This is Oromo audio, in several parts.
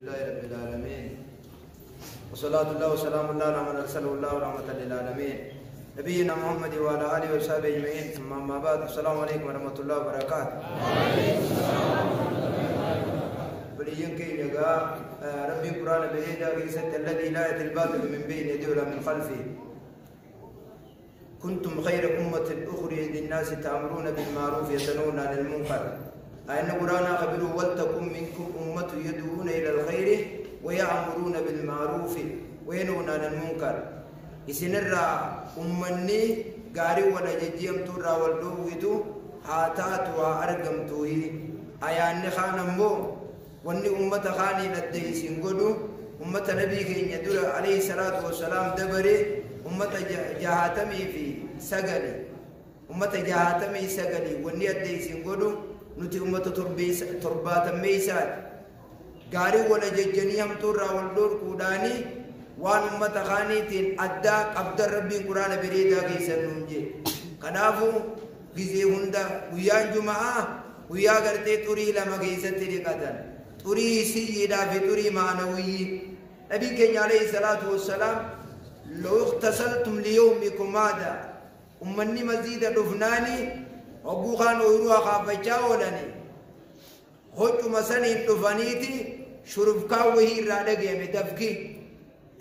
لله رب العالمين، وصلاة الله وسلام الله على من أرسله الله رحمة للعالمين، نبينا محمد وعلى آله وصحبه أجمعين، ثم أما بعد. السلام عليكم ورحمة الله وبركاته. وليين كي نجا ربي قرآن بريدة كيست الذي لا يأتي الباطل من بين يديه ولا من خلفه. كنتم خير أمة أخرجت للناس تأمرون بالمعروف وتنهون عن المنكر. أن قرآن خبروا ولتكن منكم أمة يدعون إلى الخير ويأمرون بالمعروف وينهون عن المنكر. إسنرا أمني غاري ولا ججيم ترى والدويتو هاتات وأرقمتوه. أيان خانمو واني أمة خاني لدي سنقدو أمة نبي كين يدل عليه الصلاة والسلام دبري أمة جهاتمي في سجلي أمة جهاتمي سجلي واني أدي سنقدو نتي أمة تربات ميسات غاري ولا ججنيهم ترى والدور كوداني وان أمة خاني تين أدى قبض ربي قرآن بريدا كيسن نونجي كنافو غزي هندا ويان جمعة ويا غرتي توري لما كيسن تريقاتن توري سيدا في توري معنوي. نبي كين عليه الصلاة والسلام لو اغتسلتم ليومكم هذا أمني مزيد دفناني وقوخان ويروها خافجاولني هجو مسني دفنيتي شرفكا وهي رادقية مدفكي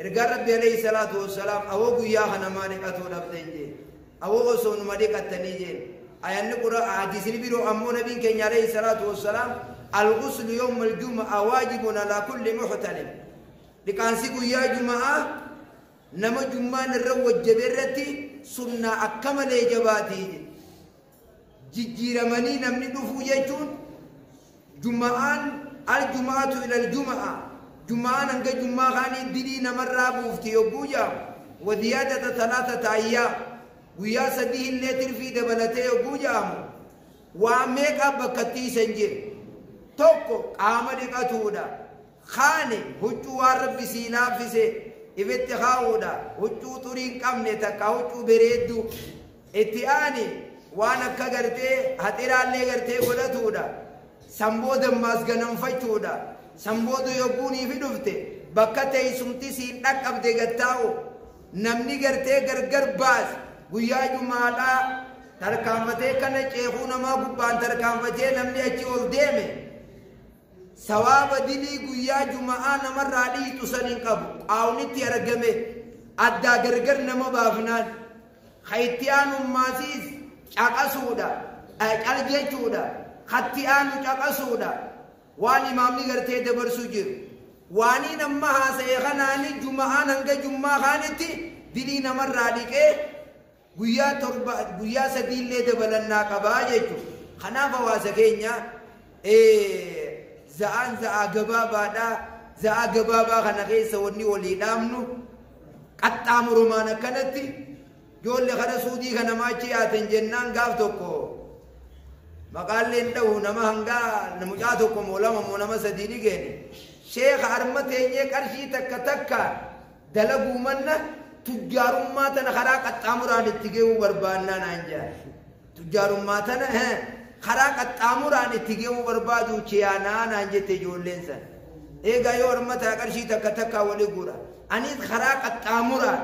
إرقى ربي عليه الصلاة والسلام أوقو يا خنماني قطو لفتنجي أوقو سون مديك التنيجين أيان نقرأ حديث البيرو أمو نبي كين عليه الصلاة والسلام الغسل يوم الجمعة واجب على كل محتلم. لكانسيكو يا جماعة نما جمان الرو الجبرتي سنة أكمل جباتي جيرماني نمني دفو يجون جمعان الجمعة إلى الجمعة جمعان أنك جمعة خاني دلي نمر بوفتي يبويا وزيادة 3 أيام ويا سديه اللي ترفي دبلتي يبويا واميك أبكتي سنجي توكو قامني قطودا خاني هجو ربي سيلافسي إفتي خاودا هجو ترين كمني تكا هجو بريدو اتياني وانا كغرتي هتيرا اللي غرتي قدتودا سمبود ماسغنم فچودا سمبود يبوني في دفتي بكتي سمتي سين دقب دغتاو نمني غرتي غرغر باس غيا جمالا تركامتي كن چيخو نما غبان تركامتي نمني اچي ول ديمه سواب دلي غيا جمعه نمر رادي تسنين قبو قاونتي ارغمه ادا غرغر نما بافنان خيتيان ماسيس caqasuudha cal jechuudha khatti aanu caqasuudha waan imaamni gartee dabarsuu jiru waaniin amma haasa'e kanaani juma'aan hanga jummaa kaanitti dilii namarraa dhiqee guyyaa 7 guyyaa 3 illee dabalannaa qabaa jechuudha. Kanaaf hawaasa keenya za'aan za'aa gabaabaadha. Za'aa gabaabaa kana keessa wanni walii dhaamnu qaxxaamurumaan akkanatti ijoollee kana suudii kana maachi yaatan jennaan gaaf tokko maqaalleen dha'u nama hangaa mucaa tokko moo 2 moo nama 3 ni geene sheekha harma teenyee qarshii takka takka dalaguu manna tujjaarummaa tana karaa qaxxaamuraan itti ge'uu barbaannaa naan jedha. Tujjaarummaa tana karaa qaxxaamuraan itti ge'uu barbaadu chiyaanaa naan jette ijoolleen sana. Eegaa yoo harma taa qarshii takka takka walii guura. Anis karaa qaxxaamuraan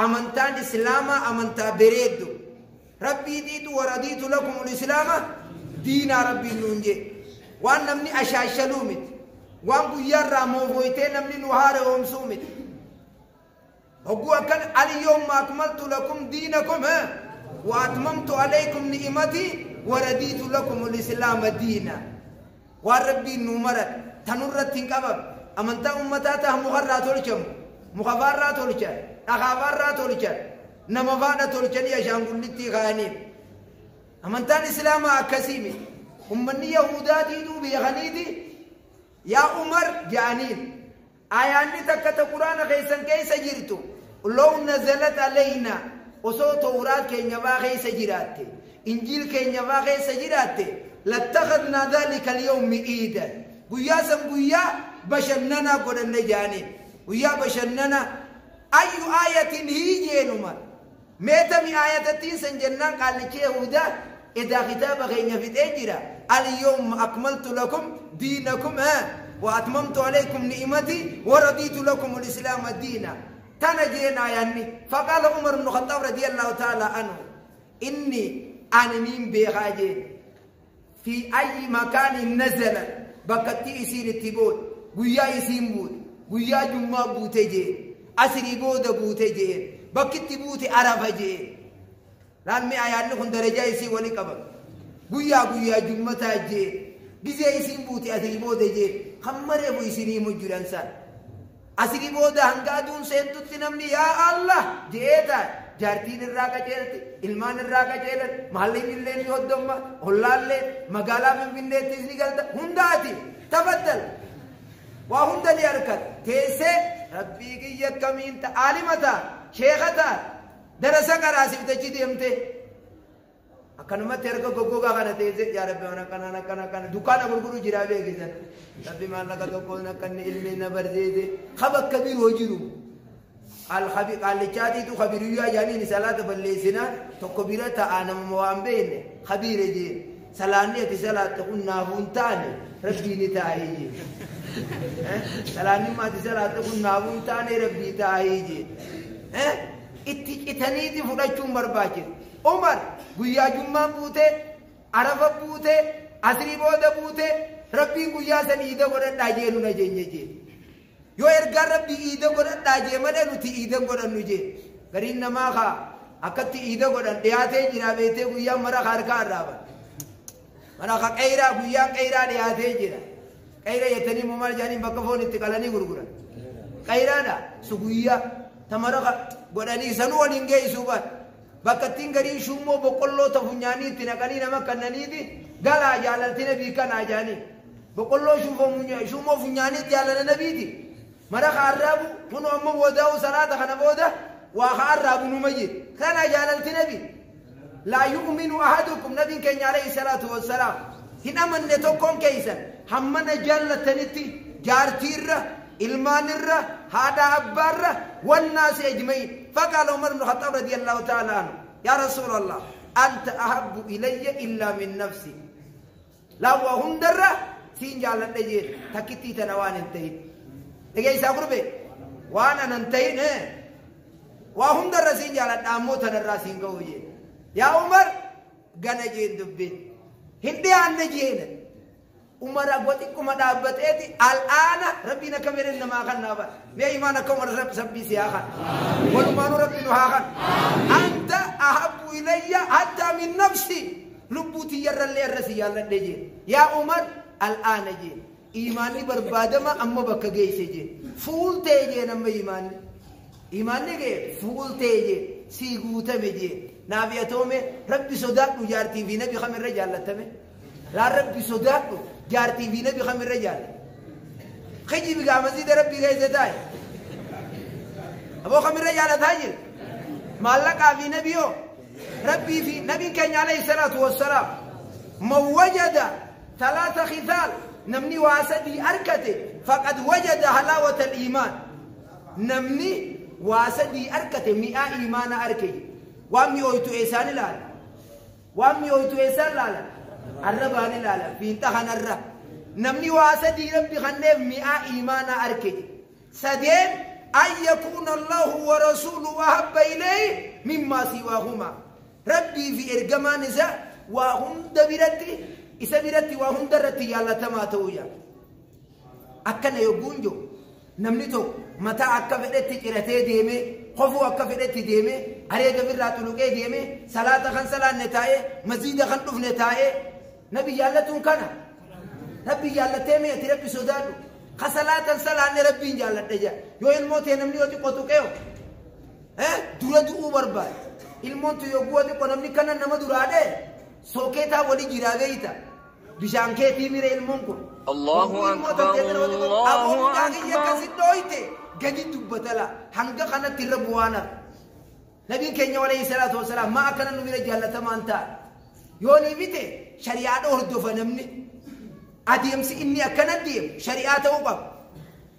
amantaan islaamaa amantaa bareeddu rabbii diitu waradiitu lakumul islaama diinaa rabbiin nuun jee waan namni ashaashaluu miti waan guyyaarraa moofoytee namni nu haara oomsuu miti hogguu akkan alyawma akmaltu lakum diinakum wa atmamtu alaykum ni'imatii waradiitu lakumul islaama diina waan rabbiin nu marat tanurratti hin qabam amantaa ummataa taha mukarraa tolchamu mukafaarraa tolchan dhagaafaarraa tolchan nama faadha tolchanii ashaangullitti kaa'aniif amantaan islaamaa akkasii miti ummanni yahudaatiituu beekaniiti yaa Umar jedhaniin ayaanni takka ta quraana keessan keessa jirtu law nazalat alaynaa osoo tawraat keenya baa keessa jiraatte injiil keenya baa keessa jiraatte lattakhadnaa dhalika alyawmi iidan guyyaa san guyyaa bashannanaa godhanne jedhaniin guyyaa bashannanaa أي آية هي جينما ميتمي آية تنسن جنان قال لك يهودا إذا كتاب غين في تجرا اليوم أكملت لكم دينكم وأتممت عليكم نعمتي ورضيت لكم الإسلام دينا. تنجينا يعني. فقال عمر بن الخطاب رضي الله تعالى عنه إني أنا نيم بخاجين في أي مكان نزل بكتي يسير التبوت ويا يسين بوت ويا جمعة بوتجين أسري بود بوتجين بكتي بوت عرفجين لأن ما يعني كن درجة يسي ولي كبر ويا ويا جمعة تاجين جزء يسين بوت أسري بود جين خمره بو يسيني مجرن سان أسري بود هنگادون سنتو تنمني يا الله جيتا جارتين الراقة جيلتي إلمان الراقة جيلت محلين اللين يهدهم هلال مقالا من بنيت تزني هنداتي تفضل وهند لي أركت تيسي ربي كي يكمين عالمتا شيختا درسا كراسي تجدي امتي أكنما ترك غوغا كان تيسي يا ربي أنا كان أنا كان كان دكان غرغرو جرابي كيسن ربي ما لك دوكو نكن علمي نبرزيزي خبك كبير وجرو الخبير قال لي تو خبير يا يعني صلاة بلسنا تكبيرة أنا موامبين خبير جي سلاني تسلا تكون نافونتاني ربي نتاعي سلاني ما تسلا تكون نافونتاني ربي تاعي اتني دي فرجوم برباجي عمر ويا جمعة بوته عرفة بوته عصري بوده بوته ربي ويا سنيده ورد ناجي نجي yoo ergaa rabbi iida godhadhaa jee malee nuti iida godhannu jee gariin namaa kaa akkatti iida godhan dhiyaatee jira beetee guyyaan mara harkaa arraaban mara ka qeyiraa guyyaan qeyiraa dhiyaatee jira qeyira jettanii immoo maal jedhanii bakka foon itti qalanii gurguran qeyiraadha su guyyaa ta mara godhanii sanuu waliin geessuu baat bakka ittiin gariin shummoo boqqolloo ta funyaanii itti naqanii nama kannaniiti galaa jaalalti nabii kanaa jedhanii boqqolloo shummoo funyaanii jaalala nabiiti مرخ عرابو هنو أمو وداو صلاة خنا بودا واخ عرابو نمجد كان جاللت نبي لا يؤمن أحدكم نبي كان عليه الصلاة والسلام هنا من نتوكم كيسا همنا جالتنتي جارتيرة إلمانرة هذا أبارة والناس أجمعين. فقال عمر بن الخطاب رضي الله تعالى عنه يا رسول الله أنت أحب إلي إلا من نفسي لا وهم درة سين جالت تكتي تنوان انتهي لكي سأقربه وانا ننتهي وهم درسين جالت آموتنا الراسين قوية يا عمر غنجين دبين هندي عن نجين عمر أقوتكم دابتاتي الآن ربنا كبيرنا ما خلنا بر ما إيمانكم رب سبي سياخا ولمان ربي نهاخا أنت أحب إلي حتى من نفسي لبوتي يرى اللي الرسي يا الله يا عمر الآن جين إيماني بربادما أما بكا جيسي جي فول تيجي نما إيماني إيماني جي فول تيجي سيغوتا مجي نابيتومي ربي صداقو جارتي في نبي خمر رجال لتمي لا ربي صداقو جارتي في نبي خمر رجال خجي بقى مزيد ربي جيسي تاي أبو خمر رجال تاجر مالك في نبيو ربي في نبي كان عليه الصلاة والسلام من وجد ثلاث خثال نمني واسدي أركته فقد وجد حلاوة الإيمان نمني واسدي أركته مئة إيمان أركه وامي أويتو إيسان لالا وامي أويتو إيسان لالا الربان لالا في انتخن الرب نمني واسدي ربي خنف مئة إيمان أركه سدين أن يكون الله ورسوله أحب إليه مما سواهما ربي في إرجمان إذا وهم دبرتي isa biratti waa hundarratti jaalatamaa ta'uu yaa akkana yogguun jiru namni tokko mataa akka fedhetti ciratee deemee qofuu akka fedhetti deemee areeda birraa xuluqee deemee salaata kan salaanne taa'ee maziida kan dhufne taa'ee nabi jaallatuun kana rabbi jaallatee meeti rabbi sodaadhu ka salaatan salaanne rabbiin jaalladhe jaa yoo ilmoo ta'e namni yoo xiqqoo tuqeeyo dura du'uu barbaade ilmoon tu yogguu xiqqoo namni kana nama duraadhee sookeetaa walii jiraa beeyta bishaan keetii mire ilmoon kun Allahu akbar Allahu akbar gadi dubbatala hanga kanatti irra bu'aana nabiin keenya alayhi salaatu wasalaam maa akkana nu bira jaallatamaan ta'a yoo ni bite shari'aadha hordofa namni adeemsi inni akkana deemu shari'aa ta'uu qaba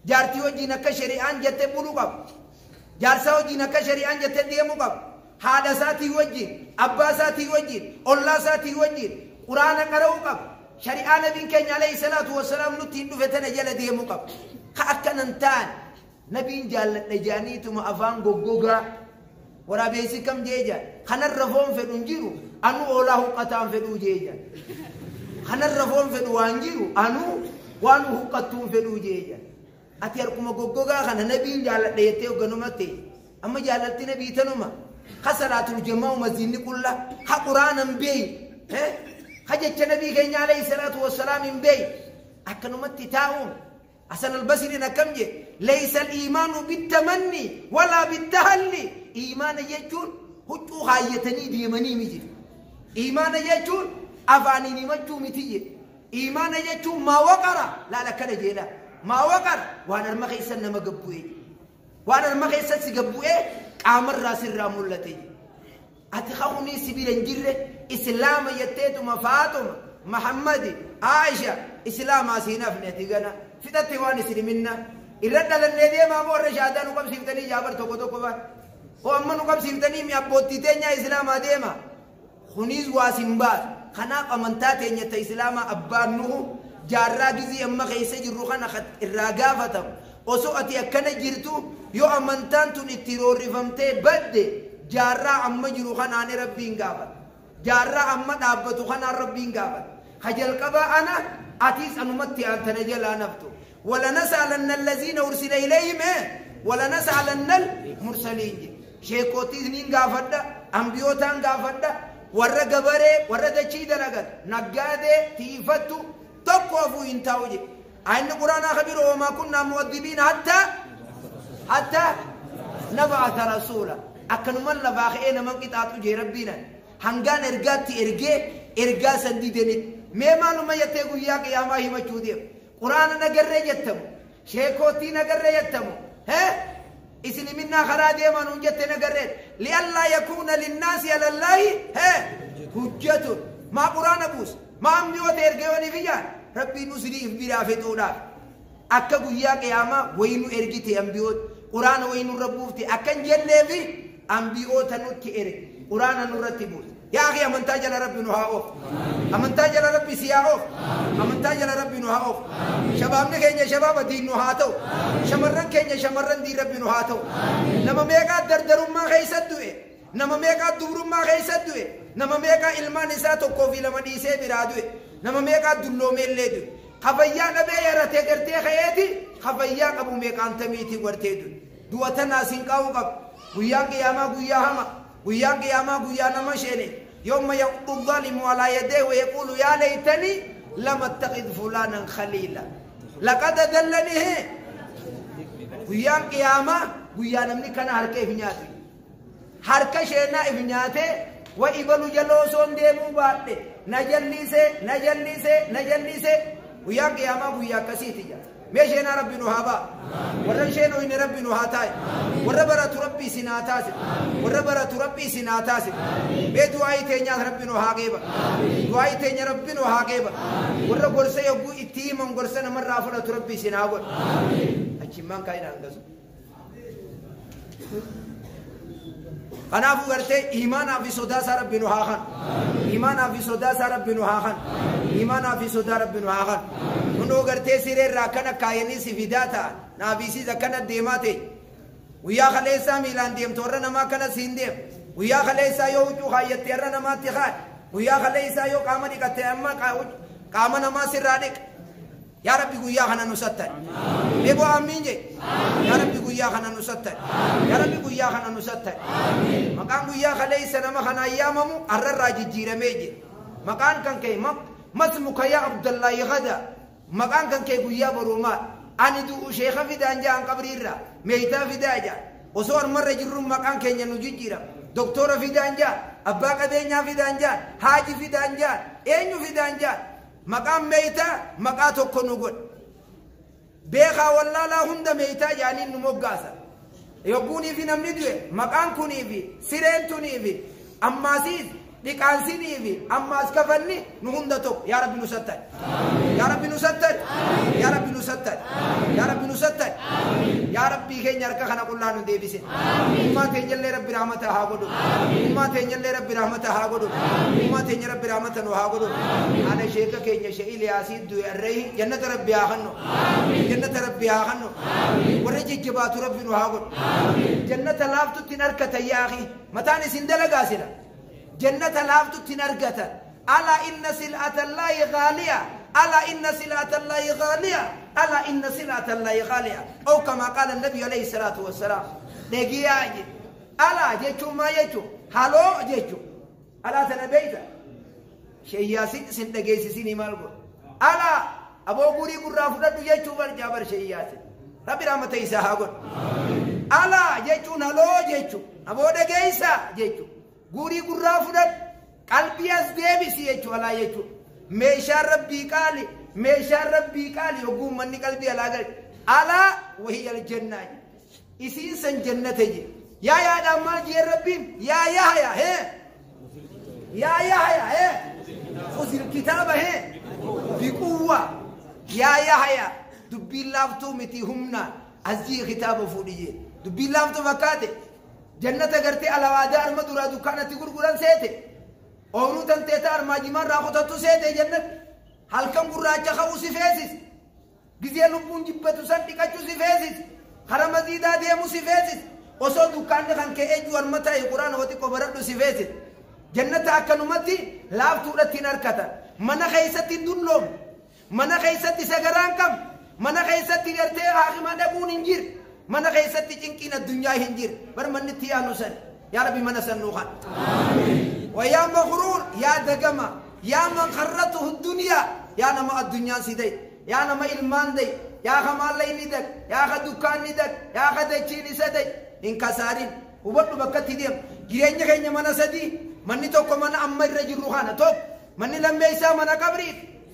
jaartii wajjin akka shari'aan jettee buluu qaba jaarsaa wajjin akka shari'aan jettee deemuu qaba haadha isaatii wajjin abbaa isaatii wajjin ollaa isaatii wajjin quraana qara'uu qaba Shari'aa nabiin keenya alayhi salaatu wassalaam nutti hin dhufe tana jala deemuu qaba. Ka akkanan ta'an nabiin jaalladha jaaniituma afaan goggogaa waraabeessi kam jeeja kanarra foon fedhu hin jiru anu oolaa huqqataan fedhuu jeeja kanarra foon fedhu waan jiru anu waan huqqattuun fedhuu jeeja ati harkuma goggogaa kana nabiin jaalladha jettee hoogganumatti amma jaallalti nabii tanuma ka salaatul jamaa maziinni qulla ka quraanan beey ka jecha nabii keenya alayhi salaatu wassalaam hin beey akkanumatti taa'uun حسن البصري نكمجه ليس الإيمان بالتمني ولا بالتهلي إيمان يجون هجو خايتني ديمني مجي إيمان يجون أفاني نمجو متي إيمان يجون ما وقر لا لا كلا جيلا ما وقر وأنا المخيسة نما قبوي وأنا المخيسة سقبوي قامر راس الرامولتي أتخوني سبيل انجره إسلام يتيتم فاطم محمد عائشة إسلام أسينا فنتيجنا fitatte waan isin minna irra dhalannee deemaa moo warra shaadaa nu qabsiiftanii jaabar tokko tokko ba oo amma nu qabsiiftanii mi abboottii teenyaa islaamaa deema kunis waa sin baasu kanaaf amantaa teenya ta islaamaa abbaan nuhu jaarraa gizii amma keessa jirru kana irraa gaafatamu osoo ati akkana jirtu yoo amantaan tun itti roorrifamtee badde jaarraa amma jiru kanaan rabbiin gaafata jaarraa amma dhaabbatu kanaan rabbiin gaafata ka jalqabaa ana أتيس أنمتي أن تنجل نفته ولنسألن الذين أرسل إليهم ولنسألن المرسلين شيكوتي نين غافدا أنبيوتان غافدا ورا غبره ورا دچي دلغت نغاده تيفتو تقوفو انتاوجي عين القرآن خبير وما كنا مؤذبين حتى نبعث رسولا أكنما لفاخئين من قطعتو جي ربنا هنغان إرغاتي إرغي إرغا سنديدنت mee maaluma jettee guyyaa qiyaamaa himachuu deemu quraana nagarree jettamu sheekootii nagarree jettamu isliminaa karaa deemaa nuun jette nagarreen li'allaa yakuuna linnaasi alallaahi hujjatun maa quraana buus maa ambiyoota ergeewwaniif ijaan rabbiin usriif biraa fixuudhaaf akka guyyaa qiyaamaa wayinu ergite ambiyoota quraana wayinu irra buufte akka hin jenneefi ambiyoota nutti erge quraana nurratti buuse يا أخي أمنتا جل ربي نها أوف أمنتا جل ربي سيا أوف أمنتا جل ربي نها أوف شبابنا كينيا شباب دين نها تو شمرن كينيا شمرن دين ربي نها تو نما ميقا دردرم ما خيسد دوئ نما ميقا دبرم ما خيسد دوئ نما ميقا إلما نساء تقوفي لما ديسي برادوئ نما ميقا دلومي اللي دوئ خفيا نبي يرتي قرتي خياتي خفيا قبو ميقا انتميتي ورتي دوئ دواتنا سنقاو قب ويا قياما ويا هما ويا قياما ويا نما شيني يوم يعض الظالم على يديه ويقول يا ليتني لم اتخذ فلانا خليلا لقد دلني ويا قياما ويا نمني كان حركه فنياتي حركه شينا فنياتي وإبلو جلوسون ديمو باتي نجلسه نجلسه نجلسه ويا قياما ويا كسيتي ميشينا ربي نهابا ورشينا إن ربي نهاتاي وربرة ربي سناتاس وربرة ربي سناتاس بدعاء تينيا ربي نهاجيبا دعاء تينيا ربي نهاجيبا ورب غرسة يبغو إتيم غرسة نمر رافلة ربي سناغور أجمان كاين عندسو kanaafuu gartee iimaanaa fi sodaa isaa rabbi nu haa kan iimaanaa fi sodaa isaa rabbi nu haa kan iimaanaa fi sodaa rabbi nu haa kan hundoo gartee siree irraa akkana kaayanii si fidaa ta'an naafisiis akkana deemaa ta'e guyyaa kaleessaa miilaan deemtu warra namaa akkana siin deem guyyaa kaleessaa yoo huccuu kaayyatte warra namaatti kaan guyyaa kaleessaa yoo qaama dhiqatte amma qaama namaa sirraa dhiqa yaa rabbi guyyaa kana nu sattan meeboo amiin je yaa rabbi guyyaa kana nu sattan yaa rabbi guyyaa kana nu sattan maqaan guyyaa kaleessa nama kana yaamamu arrarraa jijjiiramee je maqaan kan kee masmuka yaa abdallahi gada maqaan kan kee guyyaa boruumaa ani du'u sheeka fidaan jaan qabriirra meeytaa fidaa jaan osoo armarra jirru maqaan keenya nu jijjiirama doktora fidaan jaan abbaa qabeenyaa fidaan jaan haaji fidaan jaan eenyu fidaan jaan maqaan meeytaa maqaa tokko nu godhe beekaa wallaalaa hunda meeytaa jaaniin nu moggaasa yogguunii fi namni du'e maqaan kunii fi sireen tunii fi ammaasiis dhiqaansinii fi ammaas kafanni nu hunda tokko yaa rabbi nu sattan yaa rabbi nu sattan yaa rabbi nu sattan yaa rabbi nu sattan yaa rabbi Maatii keenya harka kana qullaa nu deebise. Ummaa teenyallee Rabbi rahmata haa godhu. Ummaa teenyallee Rabbi rahmata haa godhu. Ummaa teenya Rabbi rahmata nu haa godhu. Ana sheeka keenya shee Iliyaasii du'e arreehi jannata Rabbi haa kennu. Jannata Rabbi haa kennu. Warra jajjabaatu Rabbi nu haa godhu. Jannata laaftutti hin argatan yaa akhi. Mataan isin dalagaa sila. Jannata laaftutti hin argatan. Alaa inna sil'ata Allaahi ghaaliya. ألا إن سلعة الله غالية ألا إن سلعة الله غالية أو كما قال النبي عليه الصلاة والسلام نجيا ألا جيتو ما جيتو هلو جيتو ألا تنبيتا شيء ياسين سندجيس سيني مالبو ألا أبو غوري غرافنا جيتو برجابر شيء ياسين ربي رحمة إسحاق ألا جيتو هلو جيتو أبو دجيسا جيتو غوري غرافنا قلبي أزدبي سيجو ألا جيتو meeshaan Rabbii qaali meeshaan Rabbii qaali hogguu manni qalbii alaa gale alaa wahii aljannaa isiin san jannata je yaa yaadhaan maal jeen Rabbiin yaa Yahya hee yaa Yahya hee khuzil kitaaba hee biquwwa yaa Yahya dubbiin laaftuu miti humnaan asjii kitaaba fuudhi jee dubbiin laaftuu fakkaate jannata gartee alawaadaa arma duraa dukkaanatti gurguran seete Ooruu tanteeta armaajimaan raakotattu seete jannat halkan gurraacha ka'uu si feesis gizee lubbuun jibbatu san dhiqachuu si feesis kara maziidaa deemuu si feesis osoo dukkaanni kan ka'ee jiru arma ta'e quraana wati qobaradhu si feesis jannata akkanumatti laaftuudhatti hin harkatan mana keessatti hin dulloomne mana keessatti sagaraan qabne mana keessatti gartee haakima dhabuun hin jirre mana keessatti cinqiin addunyaa hin jirre bar manni itti yaanu san yaa Rabbi mana san nuu kan. ويا مغرور يا دقمة يا من خرته الدنيا يا نما الدنيا سيدي يا نما إلمان دي يا خمال لي ندك يا خدكان ندك يا خدتشيني سدي إن كسارين وبدو بكتي ديم جيرين كين منا سدي مني توك منا أمر رجل روحانا توك مني لما يسا منا قبري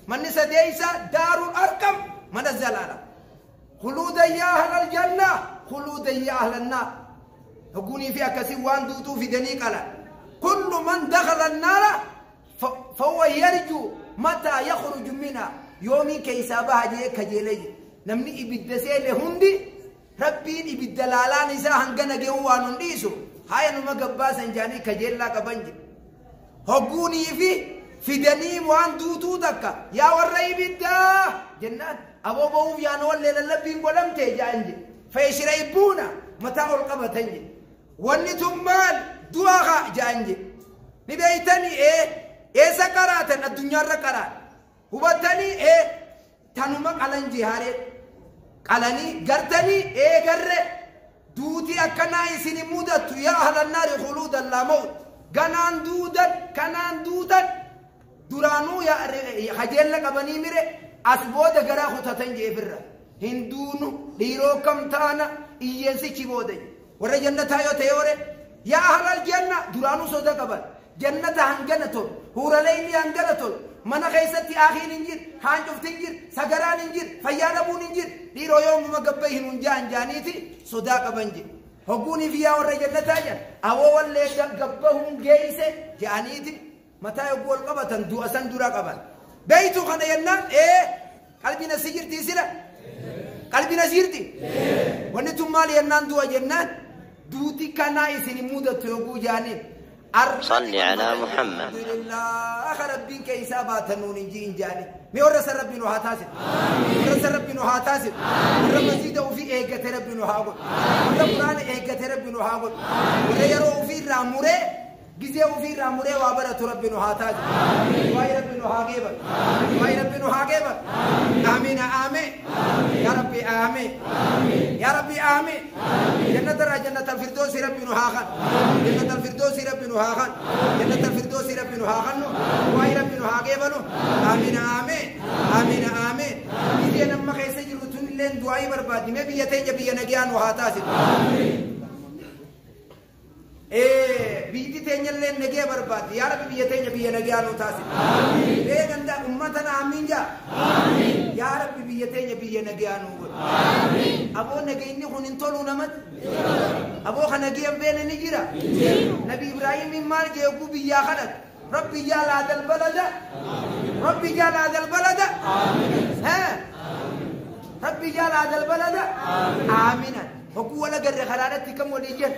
مني سدي يسا دار الأرقم منا الزلالة خلود يا أهل الجنة خلود يا أهل النار هقوني فيها كسي وان دوتو في دنيك على كل من دخل النار فهو يرجو متى يخرج منها يومي كيسابها جي كجيلي نمني إبدسي لهندي ربين إبدلالان إسا هنغنا جيوان هنديسو هاي نما قباسا جاني كجيلا كبنجي هقوني في دنيم وان دوتو تكا يا ورأي بدا جنات أبو بوف يا نوال للبين ولم تيجانجي فيشريبونا متى القبة تنجي ونتم مال دواخا جانجي نبيتني ايه ايه سكراتن الدنيا ركرات هبتني ايه تنوما قلنجي هاري قلني قرتني ايه قر دوتي اكنا يسني مودت يا اهل النار خلودا لا موت غنان دودا كنان دودا درانو يا خجل لك بني ميره اسبود غرا خطتن جبر هندونو ديرو كم تانا اينسي چيبودي ور جنتا يو تيوره يا أهل الجنة درانو سودا قبل جنة هنجنة هورليني هنجنة من خيستي آخين إنجير هانجفت إنجير سجران إنجير فيانا بون إنجير ديرو يوم ما قبيه نجان جانيتي سودا قبنجي هقوني فيها ور جنة تاجر أول اللي قبهم جيسة جانيتي متى يقول قبة دو أسن درا قبل بيتو خنا ينان إيه قلبي نسير تيسلا قلبي نسير تي ونتم مالي ينان دو جنان دوتي كنا يسني مودة تيوغو جاني صل على محمد الحمد لله ربي كيسابات نون جين جاني مي ورس ربي نو هاتاسد ورس ربي نو هاتاسد ور مزيد وفي ايغت ربي نو هاغو ور قران ايغت ربي نو هاغو ور يرو في راموري غزي وفي راموري وابرت ربي نو هاتاسد واي ربي نو هاغيب واي ربي نو هاغيب امين امين يا ربي امين يا ربي امين جنة جنة الفردوس ربي نهاخن جنة الفردوس ربي نهاخن جنة الفردوس ربي نهاخن واي ربي نهاغيبنو امين امين امين امين إذا نما خيس جرتون لين دعاء برباد ما بيتين جبي نجيان وهاتاسد إيه بيتي تين لين نجي برباد يا ربي بيتين جبي نجيان وهاتاسد إيه عند أمتنا آمين جا يا ربي بيتين جبي نجيان وهاتاسد أبو نجيني خنين تولو نمت أبو خنجيم بين نجرا نبي إبراهيم مال جيكو بيا خلت ربي جعل هذا البلد ربي جعل هذا البلد ها ربي جعل هذا البلد آمنا. Hogguu wal agarre karaadhatti kam waliin jenna?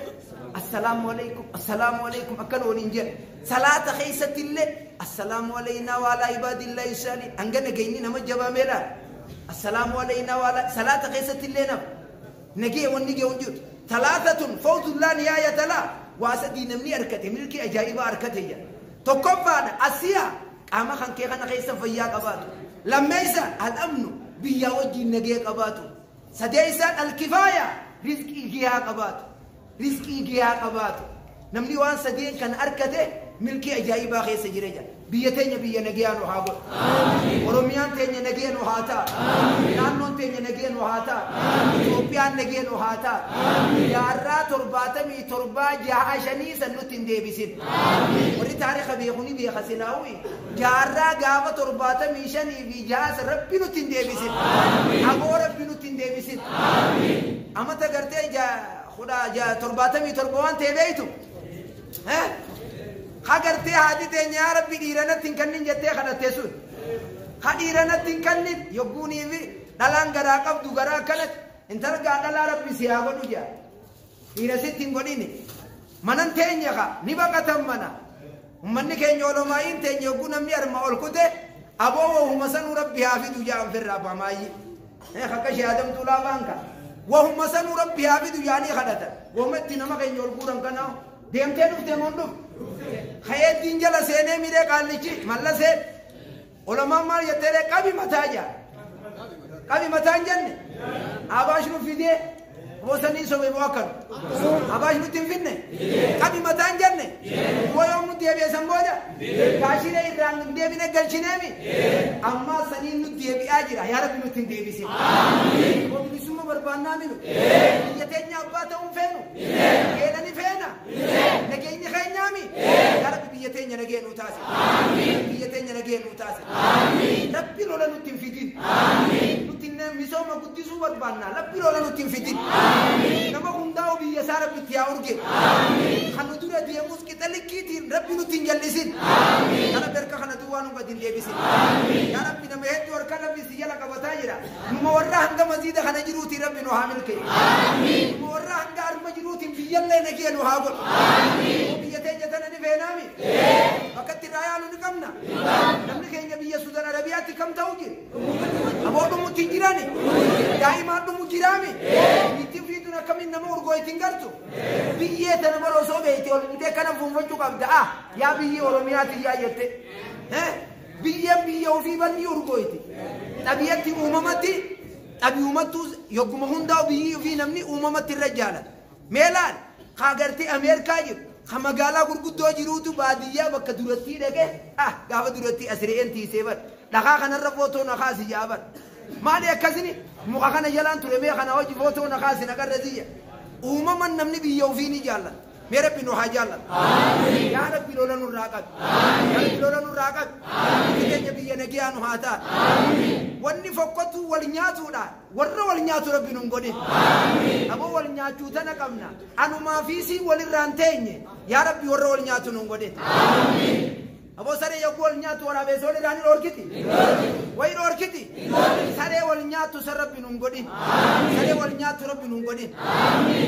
Assalaamu alaikum, assalaamu alaikum akkana waliin jenna. Salaata keessatti illee assalaamu alaynaa wa alaa ibaadillaahi saalihiin hanga nageenyi nama jabaa meelaa. Assalaamu alaynaa wa alaa salaata keessatti illee nama nagee wanni gee hin jiru. Talaatatun fawzullaa niyaayata laa waa sadii namni harkate milkii ajaa'ibaa harkate jedha. Tokkoffaadha asiyaa qaama kan kee kana keessa fayyaa qabaatu. Lammeessaan al-amnu biyyaa wajjin nagee qabaatu. Sadeessaan al-kifaaya rizqii gihaa qabaatu. Rizqii gihaa qabaatu. Namni waan sadeen kan harkate milkii ajaa'ibaa keessa jira jedha. Biyya teenya biyya nagee nu haa godhu. Oromiyaan teenya nagee nu haa ta'a. Naannoon teenya nagee nu haa ta'a. Itoophiyaan nagee nu haa ta'a. Jaarraa 77 65 san nutti hin deebisin. Warri taariika beeku ni beeka silaawwi. Jaarraa gaafa 75 fi 6 san rabbi nutti hin deebisin. Aboo rabbi nutti hin deebisin. Amata gartee 77 waan ta'e beektu. Hagartee haati teenya yaa rabbi dhiiranatti hin kennin jettee kadhatte sun. Ha dhiiranatti hin kennin yogguunii fi dhalaan garaa qabdu garaa akkanatti intala gaa dhalaa rabbi si haa godhu jaa. Dhiira sitti hin godhini. Manan teenya ka ni baqatan mana. Uummanni keenya olomaayiin teenya yogguu namni arma ol kute aboo wahuma sanuu rabbi haa fidu jaan firraa bamaayyi. Akka ishee adamtuu laafaan ka. Wahuma sanuu rabbi haa fidu jaanii kadhatan. Wahuma itti nama keenya ol guuran kanaa deemtee dhuftee moon dhufte. Khayeetiin jala seenee miree qaallichi mallasee olamaan maal jettee qabi mataa jaa. Qabi mataa hin jenne. Abaash nu fidee bosanii sobe boo akkanu. Abaash nutti hin finne. Qabi mataa hin jenne. Boo yoom nu deebi'e san booda. Gaashiree irraan hin deebine galchineemi. Ammaa saniin nu deebi'aa jira. Yaa Rabbi nutti hin deebisin. Bilisummaa barbaannaa minu. Biyya teenya abbaa ta'uun feenu. Keenani feena. Nageenyi keenyaami. Yaa Rabbi biyya teenya nagee nuu taasise. Biyya teenya nagee nuu taasise. Rabbi lola nutti hin fidin. Nutti misooma guddisuu barbaannaa. Rabbi lola nutti hin fidin. Nama hundaa'u biyya isaa Rabbi itti haa urge. Kan nu dura deemus qixa likkiitiin Rabbi nutti hin jallisin. Yaa Rabbi harka kana duwwaa nu gadi hin deebisin. Yaa Rabbi nama hedduu harka Rabbi si jala qabataa jira. Numa warra hanga maziida kana jiruutiin Rabbi nu haa milkeessu. Numa warra hanga arma jiruutiin biyyallee nagee nu haa godhu. Biyya teenya tana ni feenaami. Bakka itti raayaa nu ni qabna. Namni keenya biyya Suudaan Arabiyaatti kam ta'u jira? Aboo dhumutti hin jirani. Daa'imaan dhumu jiraami. Itti fiituun akkamiin nama urgoo ittiin gartu? Biyyee tana bara osoo beekte ol bitee kana fuunfachuu qabda. Ah yaa biyyee Oromiyaati yaa jette. Biyyeen biyya ofii banni urgooyti. Xabiyyatti uumamatti xabiyyumattuu yogguma hundaa'u biyyi ofii namni uumamatti irra jaalata. Meelaan haa gartee Ameerikaa jiru. Ha magaalaa gurguddoo jiruutu baadiyyaa bakka durattii dhaqee ah gaafa durattii as re'een tiisee bar dhakaa kanarra footoo na kaasi jaa bar maali akkasini muka kana jalaan ture mee kana hojii footoo na kaasi naqarra siyya uumaman namni biyya ofii ni jaallata mee rabbi nu haa jaallatu yaa rabbi lola nurraa qabi yaa rabbi lola nurraa qabi biyyi keenya biyya nagiyaa nu haa taatu wanni fokkottuu wal nyaatuudha warra wal nyaatu rabbi nun godhin aboo wal nyaachuu tana qabna anumaa fi siin walirraa hin teenye yaa rabbi warra wal nyaatu nun godhin aboo saree yogguu wal nyaatu waraabeessa walirraa ni dhoorkiti wayi dhoorkiti saree wal nyaatu san rabbi nun godhin saree wal nyaatu rabbi nun godhin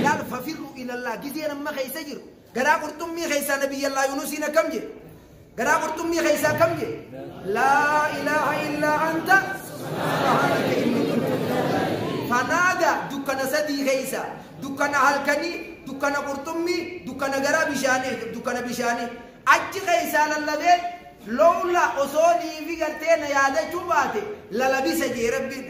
laal fafirru ilallaa gizeen amma keessa jiru garaa qurxummii keessaa nabiyyallaa Yunusiin akkam jedhe garaa qurxummii keessaa akkam jedhe laa ilaaha illaa anta subhaanaka inni kuntu fanaada dukkana sadii keessa dukkana halkanii dukkana qurxummii dukkana garaa bishaanii dukkana bishaanii achi keessaa lallabee lowla osoo niifi gartee na yaadachuu baate lalabisa jee rabbiin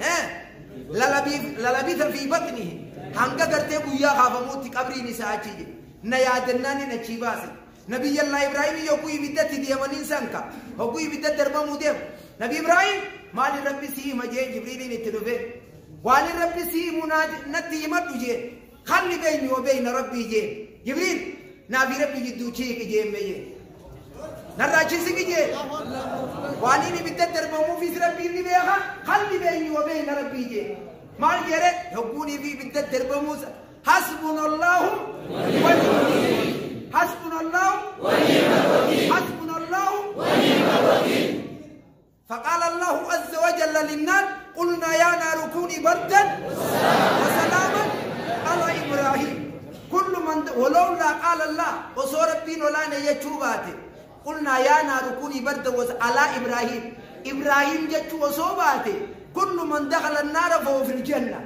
lalabisa fi batnihi hanga gartee guyyaa kaafamuutti qabriin isaa achi jedhe na yaadannaan hin achii baase nabiyyallaa Ibraahim yogguu ibiddatti deemaniin sanka hogguu ibidda darbamuu deemu nabi Ibraahim maali rabbi si hima jee Jibriiliin itti dhufe waan rabbi si himu natti himadhu jee kalli beeyni wa beeyna rabbii jee Jibriil naafi rabbi jidduu chiiqi jee jee narraa chiisiqi jee waan inni ibidda darbamuufis rabbiin ni beeka kalli beeyni wa beeyna rabbii jee maal jedhe hogguunii fi ibidda darbamuusa hasbunallahu wa ni'mal wakiil hasbunallahu wa ni'mal wakiil hasbunallahu wa ni'mal wakiil فقال الله عز وجل للنار قلنا يا نار كوني بردا وسلاما على إبراهيم. ولولا قال الله وصور ربين ولا نيجوباته قلنا يا نار كوني بردا على إبراهيم إبراهيم جت وصوباته كل من دخل النار فهو في الجنة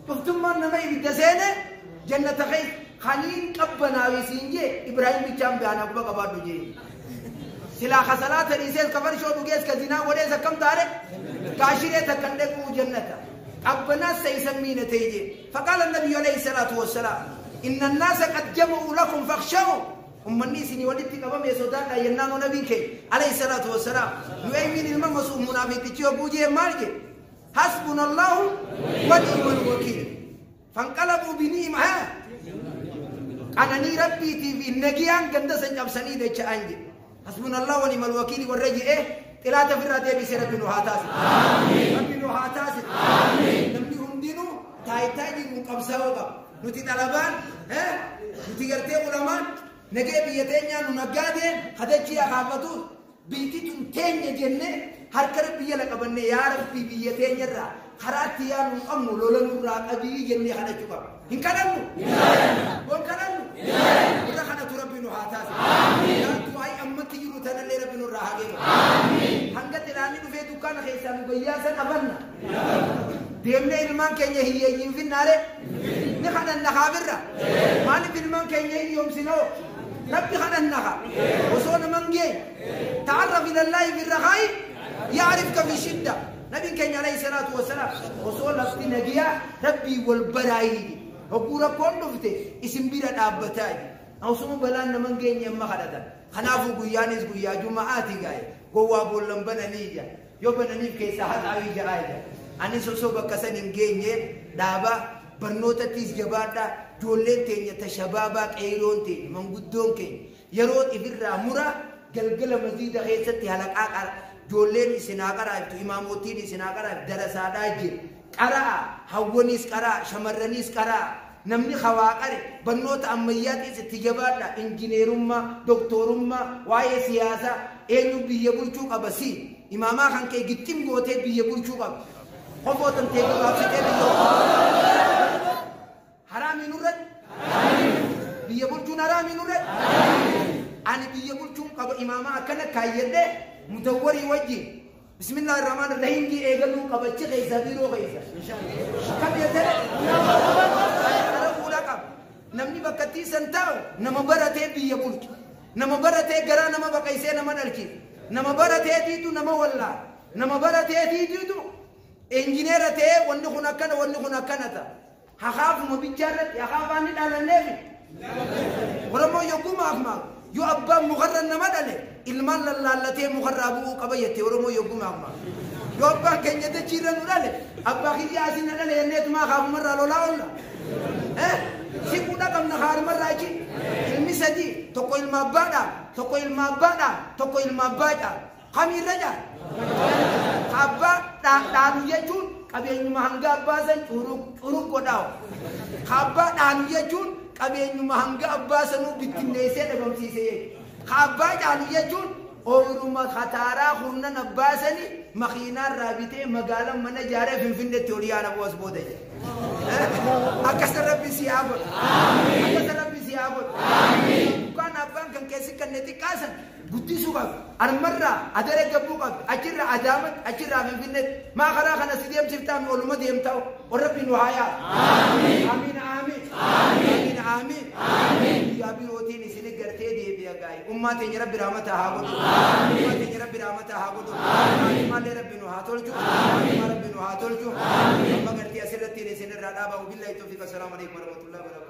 شفتم من ما يبدسينه جنة خير خلين قبنا ويسينجي إبراهيم بيجام بيانا كبا كبار دوجي سلا خسلات ريسيل كفر شو دوجيس كزنا وليس كم داره كاشيرة تكندكو جنة قبنا سيسمينه تيجي فقال النبي عليه الصلاة والسلام إن الناس قد جمعوا لكم فاخشوا أمني سني ولدت قبام يسودان ينانو نبيك عليه الصلاة والسلام نؤمن الممسو منافق تيو بوجي مالجي حسبنا الله ونعم الوكيل فانقلبوا بنعمة أنني ربي تي في النجيان قندسن جبسني دچ أنجي حسبنا الله ونعم الوكيل والرجي إيه تلاتة في الرادي بيصير ربي نهاتاس ربي نهاتاس آمين نمني هندينو تاي تاي مقبساوبا نتي طلبان ها نتي قرتي علماء نجي بيتين ننقادين خدتشي أخافتو بيتي تنتين جنة هركر بيا لقبني يا ربي بيتين يرا خراتي يا نقمو لولا نورا أبي جنة خدتشوا إن كلامو وإن كلامو ولا خدت ربي نهاتاس آمين أي أمتي يروتنا اللي ربي نورا هاجي آمين هنقت الآن في دكان خيسان وياسن أبنا ديمنا إلمان كنيه هي ينفي النار نحن النخابرة مالي بالمان كنيه يوم سنو ربي خد النخا وصونا من جي تعرف إلى الله في الرخاء يعرفك في الشدة نبي كان عليه الصلاة والسلام وصول لفتنا ربي والبراي وقورا كون لفته اسم بيرا أبتاي أو سمو بلان من جي يما خدتا خنافو قيانيس قيا جمعاتي جاي قوا بولن بنانيجا يو بنانيف كيسا حد عوي جاي أنا سوسو بكسن إنجيني دابا برنوتا تيس جباتا جولين تيني تشبابا قيرون تيني منقدون كيني يرون إفرا مرا قلقل مزيد خيستي هلق آقر جولين سنا قرأ إماموتين سنا قرأ درسا داجر قرأ هونيس قرأ شمرنيس قرأ نمني خواقر برنوتا أميات تجباتا إنجينيروما دكتوروما واي سياسة إنو بيبولچو قبسي إماما خان كي گتيم گوته بيبولچو قب خفوتن تيگو بابسي حرامي نورد بيبولچون حرامي نورد أنا بيبولچون قب إماما أكنا كايده مدوري وجهي بسم الله الرحمن الرحيم جي إيجلو قبتش غيزة بيرو غيزة كم يتر نمني بكتي سنتاو نمبرته بيبولچ نمبرته غرا نما بقيسه نما نلكي نمبرته ديتو نما ولا نمبرته ديتو انجينيرته وند خنا كنا وند خنا كنتا هخاف مبيجارت يخاف اني دالنه ورمو يقوم اخما يو ابا مغرر نما دله ilman lallalate mugarrabu qabayte oromo yogum amma yo abba kenya te chiran urale abba khiya asin dale ne tuma khaaf marra lola olla eh sikuda kam na khar marra chi ilmi sadi tokko ilma abbada tokko ilma abbada tokko ilma abbada khamir raja abba daanu jechuun qabeenyuma hanga abbaa san curuk godhaaw abbaa daanu jechuun qabeenyuma hanga abbaa sanuu bittinneessee dhabamsiisee abbaa daanu jechuun ooyiruma khataaraa hurnan abbaa sani makiinaa irraa bitee magaalaan mana ijaaree finfinneetti ol yaana bu'as booda jedhe akkasa rabbi si haa godhu akkasa rabbi si haa godhu dukkaan abbaan kan keessi kanne xiqqaasan guddisuu qabu armarraa adara gabbuu qabu achirraa adaamatti achirraa finfinneetti maa karaa kana si deemsiftaa mi oluma deemtaa ol rabbi nu haa yaa amiin amiin amiin amiin guyyaa birootiin isin gartee deebi'a gaa'e ummaa teenya rabbi rahmata haa godhu ummaa teenya rabbi rahmata haa godhu maallee rabbi nu haa tolchu amma rabbi nu haa tolchu amma gartee asirratti isin irraa dhaabaa billahi tawfiiq assalaamu alaikum warahmatullahi wabarakatuh.